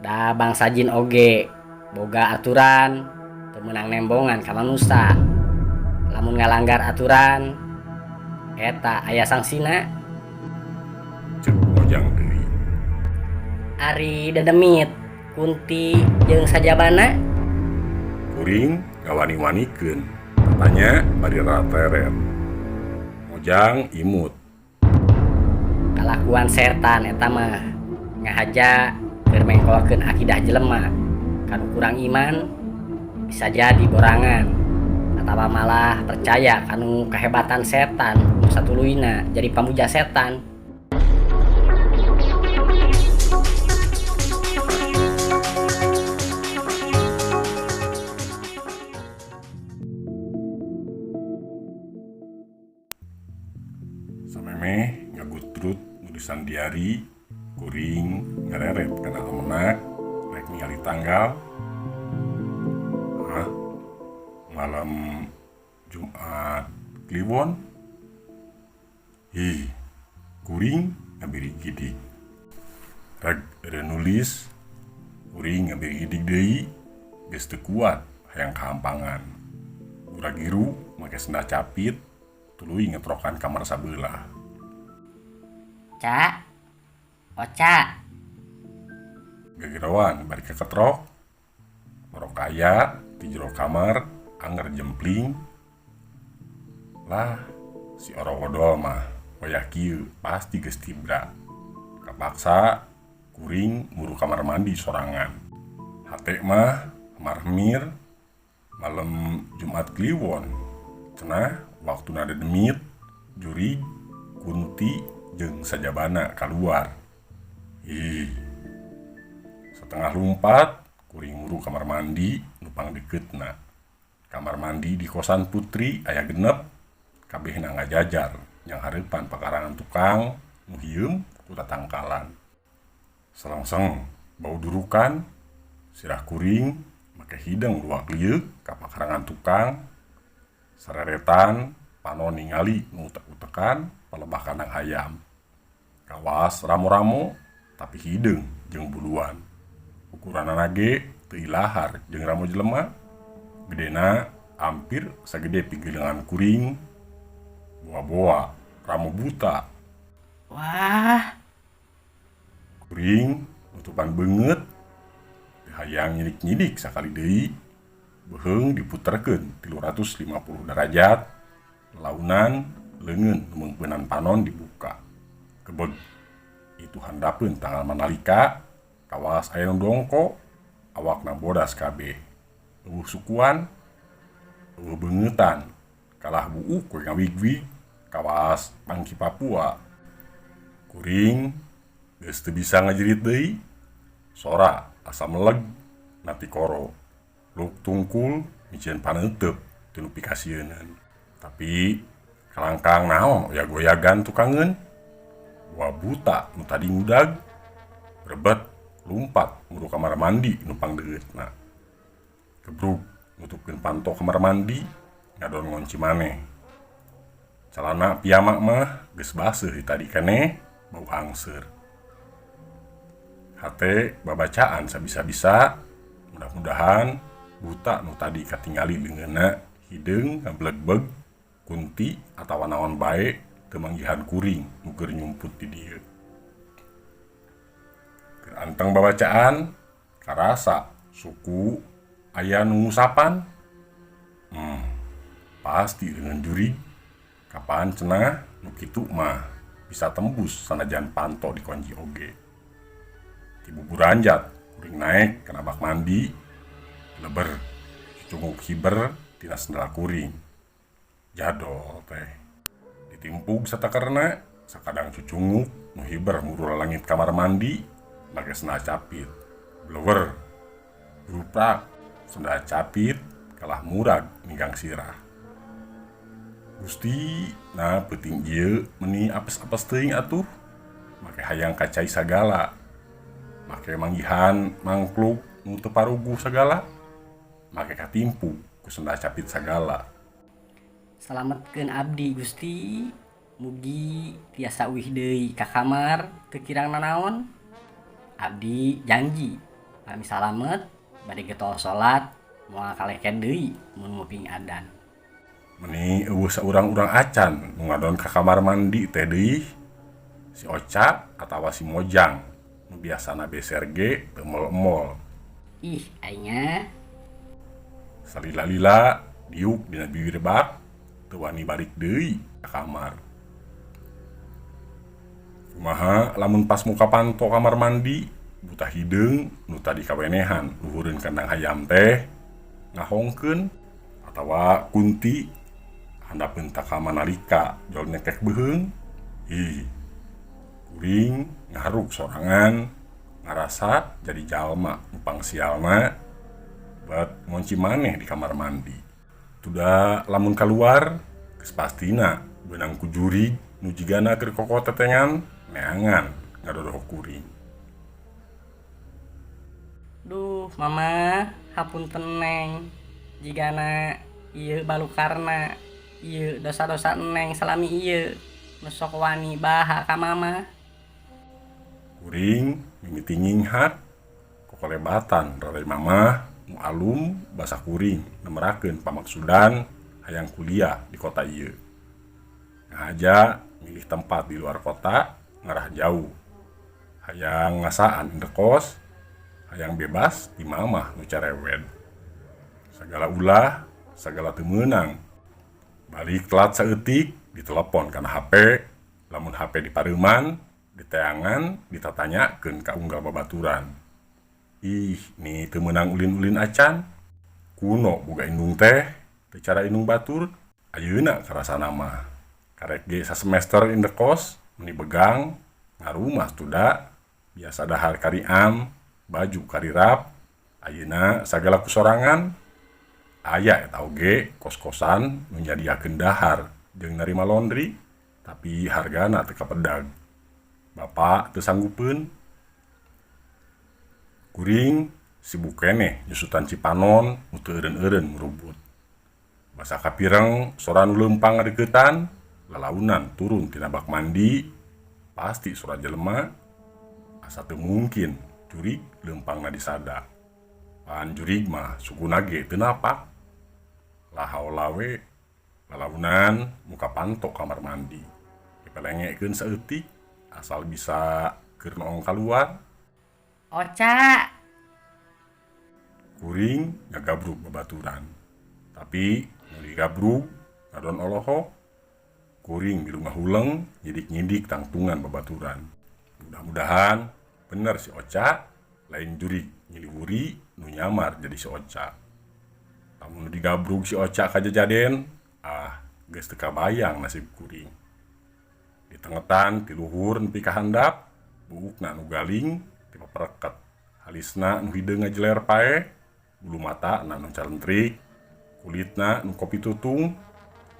Da bangsa jin oge boga aturan teu meunang nembongan ka manusa. Lamun ngalanggar aturan eta aya sangsina. Ceuk Mojang deui. Ari dedemit Kunti jeung sajabana? Kuring ngawani-wanikeun tatanya bari rarateret. Mojang imut. Kalakuan setan eta mah ngahaja keur mengkolkeun akidah jelema kanu kurang iman bisa jadi borangan atawa malah percaya kanu kehebatan setan nu satuluyna jadi pamuja setan. Samemeh ngagutrut nulisan diari kuring ngareret kana almenak rek ningali tanggal. Hah? Malam Jumat Kliwon? Ih, kuring ngabirigidig. Reg eureun nulis, kuring ngabirigidig deui, geus teu kuat hayang kahampangan. Gura-giru make sendal capit, tuluy ngetrokan kamar sabelah. Ca, Oca. Gegeroan bari keketrok, orok aya di jero kamar anger jempling. Lah, si orogodol mah wayah kieu pasti geus tibra. Kapaksa kuring muru kamar mandi sorangan. Hate mah hamar-hemir malam Jumat Kliwon. Cenah waktuna dedemit, jurig, Kunti jeung sajabana kaluar. Ih. Setengah lumpat kuring muru kamar mandi nu pangdekeutna. Kamar mandi di kosan Putri aya genep, kabehna ngajajar nyang hareupan pakarangan tukang nu hieum ku tatangkalan. Selengseng bau durukan, sirah kuring make hideung luak lieuk ka pakarangan tukang. Sareretan panon ningali nu utek-utekan palebah kandang hayam. Kawas ramo-ramo tapi hideung jeung buluan. Ukuranana ge teu ilahar jeung ramo jelema. Gedena hampir sagede pigileungan kuring. Boa-boa ramo buta. Wah. Kuring nutupan beungeut teu hayang nyidik-nyidik sakali deui. Beuheung diputerkeun 350 derajat, launan leungeun nu meungpeunan panon dibuka. Kebeg itu handapeun tanggal manalika kawas aya nu dongko, awakna bodas kabeh. Eueuh sukuan, eueuh beungeutan, kalah buuk we ngawig-wig kawas pangki Papua. Kuring geus teu bisa ngajerit deui, sora asa meleg natikoro. Luk tungkul miceun paneuteup teu nu pikasieuneun. Tapi kalangkang naon oyag-oyagan tukangeun. Boa buta nu tadi ngudag, brebet lumpat muru kamar mandi nu pangdeueutna. Gebrug nutupkeun panto kamar mandi, ngadon ngonci maneh. Calana piyama mah geus baseuh ti tadi keneh bau hangseur. Hate babacaan sabisa-bisa, mudah-mudahan buta nu tadi katingali leungeunna hideung ngablegbeg Kunti atawa naon bae teu manggihan kuring nu keur nyumput di dieu. Keur anteng babacaan karasa suku aya nu ngusapan. Pasti leungeun jurig. Kapan cenah nu kitu mah bisa tembus sanajan panto dikunci oge. Ti buburanjat kuring naek kana bak mandi, leber cucunguk hiber tina sendal kuring. Jadol teh. Ditimpug satakerna sakadang cucunguk nu hiber muru lalangit kamar mandi make sendal capit. Blower ruprak sendal capit kalah murag ninggang sirah. Gusti, nah peuting ieu meuni apes-apes teuing atuh. Make hayang ka cai sagala. Make manggihan mangkluk nu teu paruguh sagala. Make katimpu ku sendal capit sagala. Salametkeun abdi Gusti, mugi tiasa uih deui ka kamar teu kirang nanaon. Abdi janji Pami salamet bade getol salat moal kaleket deui mun nguping adan. Meni eueuh saurang-urang acan nu ngadon ka kamar mandi teh deui. Si Oca atawa si Mojang nu biasana beser ge teu emol-emol. Ih, aingnya. Salila-lila diuk dina bibir bak teu wani balik deui ka kamar. Kumaha lamun pas muka panto kamar mandi buta hideung nu tadi kawenehan luhureun kandang hayam teh ngahongkeun atawa kunti handapeun takama nalika jol nyekek beuheung. Ih, kuring ngaharuk sorangan ngarasa jadi jalma nu pangsialna bat ngonci maneh di kamar mandi. Tuda lamun kaluar geus pastina beunang ku jurig nu jigana keur koko tetengan neangan ngadodohok kuring. Duh, mama, hapunten neng. Jigana ieu balukarna, ieu dosa-dosa neng salami ieu. Nu sok wani baha ka mama. Kuring mimiti nyinghak kokolebatan rarai mamah nu alum basa kuring nemerakeun pamaksudan hayang kuliah di kota ieu. Ngahaja milih tempat di luar kota ngarah jauh. Hayang ngasaan indekos, hayang bebas di mamah nu carewed. Sagala ulah, sagala teu meunang. Balik telat saeutik ditelepon kana HP, lamun HP dipareuman, diteangan, ditatanyakeun ka unggal babaturan. Ih, ni teu meunang ulin-ulin acan. Kuno boga indung teh, teu cara indung batur, ayeuna karasana mah. Karek ge sasemester indekos, meni begang, ngarumas tuda, biasa dahar kariam, baju karirap, ayeuna sagala kusorangan. Aya eta oge kos-kosan nu nyadiakeun dahar jeung narima laundry, tapi hargana teu kapedag. Bapak teu sanggupeun. Kuring sibuk keneh nyusutan cipanon nu teu eureun-eureun ngurubut. Basa kapireng sora nu leumpang ngadeuketan, lalaunan turun tina bak mandi, pasti sora jelema. Asa teu mungkin jurig leumpangna disada. Pan jurig mah sukuna ge teu napak. Lahaola we, lalaunan muka panto kamar mandi. Dipelengekeun saeutik asal bisa keur noong kaluar. Oca. Kuring ngagabrug babaturan. Tapi nu digabrug ngadon olohok. Kuring milu ngahuleng nyidik-nyidik tangtungan babaturan. Mudah-mudahan bener si Oca lain jurig nyiliwuri nu nyamar jadi si Oca. Lamun nu digabrug si Oca kajajaden, ah geus teu kabayang nasib kuring. Ditengetan ti luhur nepi ka handap, buukna nu galing ti papereket, halisna nu hideung ngajeler paeh, bulu matana nu calentrik, kulitna nu kopi tutung,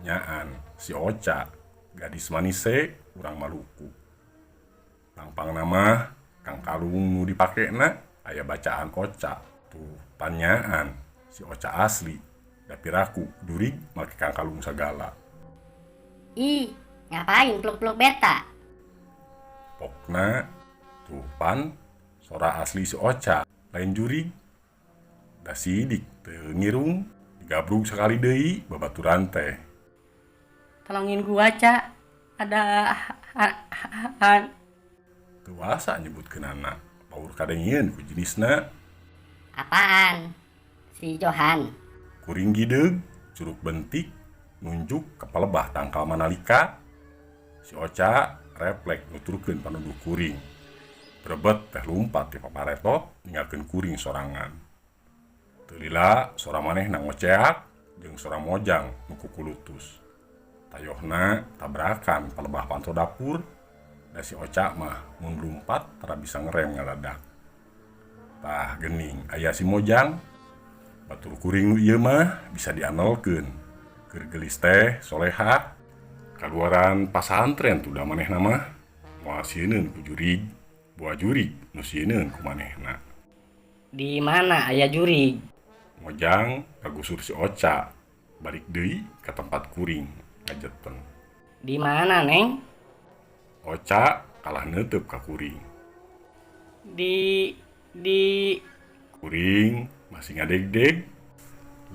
nyaan si Oca gadis manise urang Maluku. Pangpangna mah kang kalung nu dipakena aya bacaan Oca. Tuh tanyaan si Oca asli da piraku jurig make kang kalung sagala. Ih, ngapain peluk-peluk beta? Pokna tuh pan sora asli si Oca lain jurig. Da sidik teu ngirung digabrug sakali deui babaturan teh. Tolongin gua, Ca. Ada han. Teu wasa nyebutkeunana, paur kadengieun ku jenisna. Apaan? Si Johan. Kuring gideug, curug bentik, nunjuk ka palebah tangkal manalika. Si Oca reflek nuturkeun panuduh kuring. Brebet teh lumpat ti paparetot ninggalkeun kuring sorangan. Teu lila sora manehna ngoceak jeung sora Mojang nu kukulutus. Tayohna tabrakan palebah panto dapur. Da si Oca mah mun lumpat tara bisa ngerem ngadadak. Tah geuning aya si Mojang. Batur kuring nu ieu mah bisa dianelkeun. Keur geulis teh solehah. Kaluaran pasantren tuh da manehna mah. Moal sieuneun ku jurig, boa jurig nu sieuneun ku manehna. Di mana aya jurig? Mojang ngagusur si Oca, balik deui ka tempat kuring ngajeten. Di mana, Neng? Oca kalah neuteub ka kuring. Di Kuring masih ngadegdeg,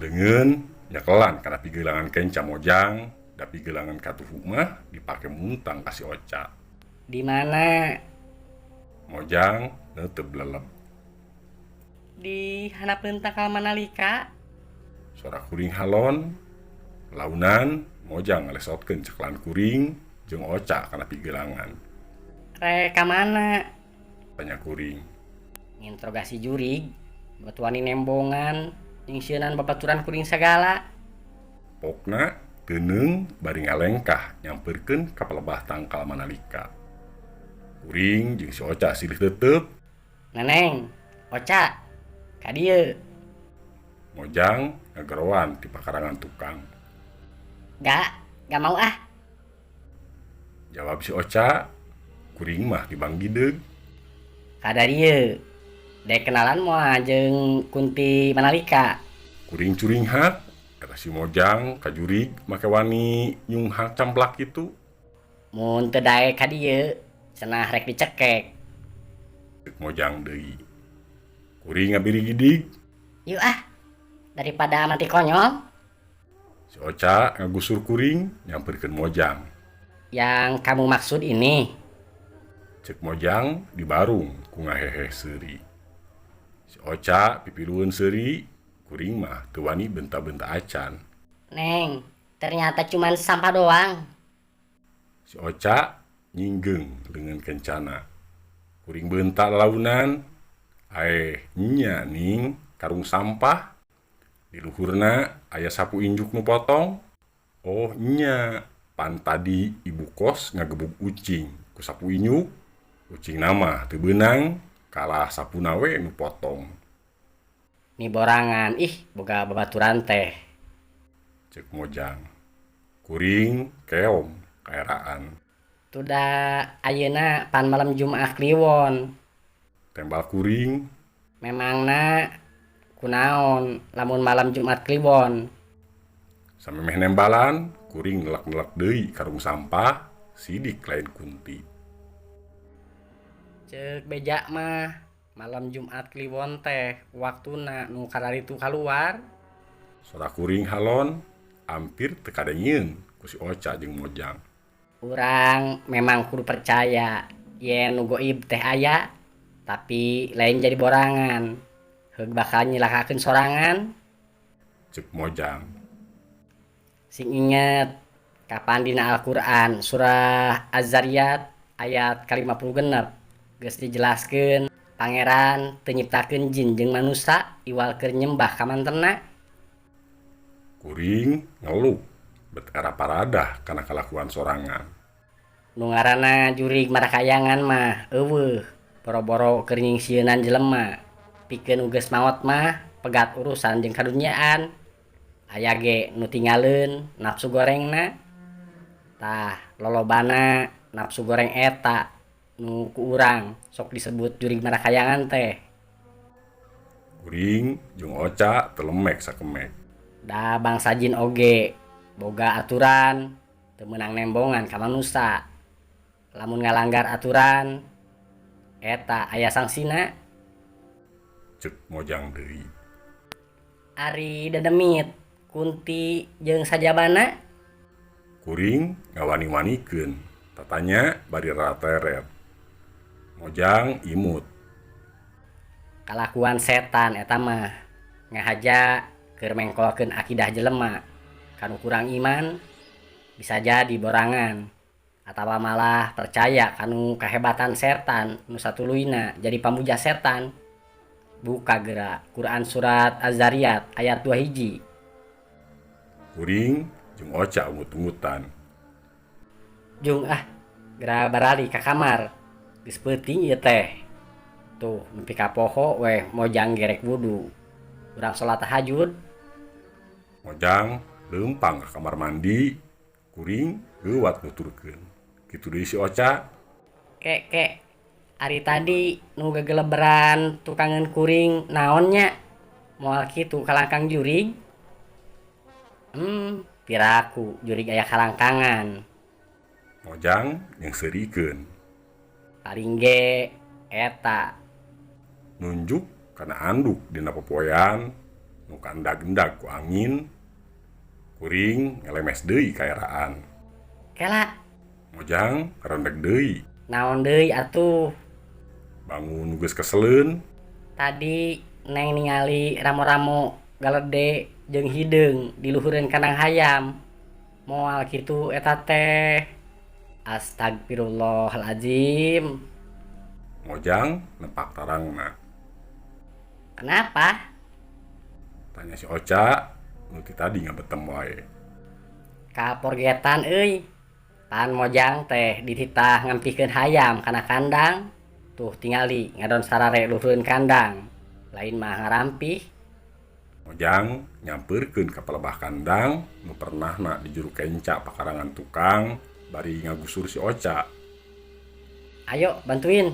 leungeun nyekelan kana pigelangan kenca Mojang, da pigelangan katuhu mah dipake muntang ka si Oca. Di mana? Mojang neuteup lelep. Di handapeun tangkal manalika. Sora kuring halon, launan Mojang ngalesotkeun cekelan kuring jeung Oca kana pigelangan. Rek ka mana? Tanya kuring. Nginterogasi jurig, bet wani nembongan, nyingsieunan babaturan kuring sagala. Pokna teuneung bari ngalengkah nyamperkeun ka palebah tangkal manalika. Kuring jeung si Oca silih teuteup. Neneng, Oca, ka dieu. Mojang ngageroan ti pakarangan tukang. Gak mau ah. Jawab si Oca, kuring mah tibang gideug. Kada dieu. Dek kenalan moal jeung Kunti Manalika. Kuring curinghak, kata si Mojang ka jurig make wani nyunghak camplak kitu. Mun teu daek ka dieu, cenah rek dicekek. Ceuk Mojang deui. Kuring ngabirigidig. Yuk ah, daripada mati konyol. Si Oca ngagusur kuring nyamperkeun Mojang. Yang kamu maksud ini? Ceuk Mojang dibarung ku ngaheheh seuri. Si Oca pipilueun seuri, kuring mah teu wani benta-benta acan. Neng, ternyata cuman sampah doang. Si Oca nyinggeung leungeun kencana. Kuring beunta lalaunan, aeh nya ning karung sampah. Di luhurna aya sapu injuk nu potong. Oh nya, pan tadi ibu kos ngagebug ucing ku sapu injuk. Ucingna mah teu beunang, kalah sapuna we nu potong. Ni borangan, ih boga babaturan teh. Ceuk Mojang. Kuring keom kaeraan. Tuda ayeuna pan malam Jumaah Kliwon. Tembal kuring. Memangna kunaon lamun malam Jumat Kliwon? Samemeh nembalan, kuring nelak-nelak deui karung sampah, sidik lain kunti. Ceuk beja mah malam Jumat Kliwon teh waktuna nu kararitu kaluar. Sora kuring halon, ampir teu kadengeun ku si Oca jeung Mojang. Urang memang kudu percaya yen nu goib teh aya, tapi lain jadi borangan. Heug bakal nyilakakeun sorangan. Ceuk Mojang. Sing inget kapan dina Al-Qur'an surah Az-Zariyat ayat ka-56 geus dijelaskeun Pangeran teu nyiptakeun jin jeung manusa iwal keur nyembah ka mantena. Kuring ngeluk bet era paradah kana kalakuan sorangan. Nu ngaranna jurig marakayangan mah eueuh boro-boro keur nyingsieunan jelema. Pikeun nu geus maot mah pegat urusan jeung kadunyaan. Aya ge nu tinggaleun nafsu gorengna. Tah lolobana nafsu goreng eta nu ku urang sok disebut jurig marakayangan teh. Kuring jeung Oca telemek sakemek. Da bangsa jin oge boga aturan teu meunang nembongan ka manusa. Lamun ngalanggar aturan eta aya sangsina. Ceuk Mojang deui. Ari dedemit Kunti jeung sajabana. Kuring ngawani-wanikeun tatanya bari rarateret. Mojang imut. Kalakuan setan eta mah ngahaja keur mengkolkeun akidah jelema kanu kurang iman, bisa jadi borangan atawa malah percaya kanu kahebatan setan nu satuluyna jadi pamuja setan. Buka geura Quran surat Az-Zariyat ayat 2 hiji. Kuring jeung Oca ungut-ungutan. Jung ah, geura barali ka kamar. Geus peuting ieu teh. Tuh nepi ka poho weh Mojang gerek wudu. Urang salat tahajud. Mojang leumpang ka kamar mandi, kuring geuwat nuturkeun. Kitu deui si Oca. Kek kek. Ari tadi nu gegeleberan tukangeun kuring naon nya? Moal kitu kalangkang jurig. Piraku jurig aya kalangkangan. Mojang nyengseurikeun. Paling ge eta. Nunjuk Kana anduk dina popoean nu kaendag-endag ku angin, kuring ngelemes deui kaeraan. Kela. Mojang ngarendeg deui. Naon deui atuh? Bangun geus keseleun. Tadi Neng ningali ramo-ramo galede jeung hideung di luhureun kandang hayam. Moal kitu eta teh. Astagfirullahalazim. Mojang nepak tarangna. Kenapa? Tanya si Oca nu ti tadi ngabetem wae. Kaporgetan euy. Pan Mojang teh dititah ngampihkeun hayam kana kandang. Tuh tingali ngadon sarare luhureun kandang. Lain mah ngarampih. Mojang nyampeurkeun ka palebah kandang nu pernahna di juru kenca pakarangan tukang bari ngagusur si Oca. Ayo bantuin.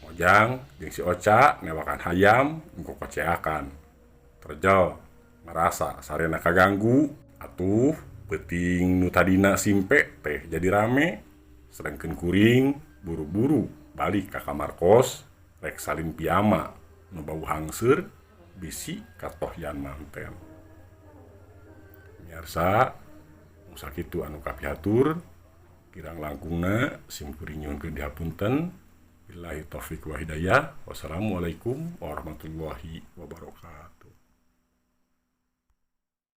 Mojang jeung si Oca newakan hayam nu kokoceakan. Terjel ngarasa sarena kaganggu atuh peuting nu tadina simpe teh jadi rame. Sedengkeun kuring buru-buru balik ka kamar kos rek salin piyama nu bau hangseur bisi katohyan manten. Miarsa mung sakitu anu kapihatur, kirang langkungna sim kuring nyuhunkeun dihapunten. Billahi taufik wa hidayah. Wassalamualaikum warahmatullahi wabarakatuh.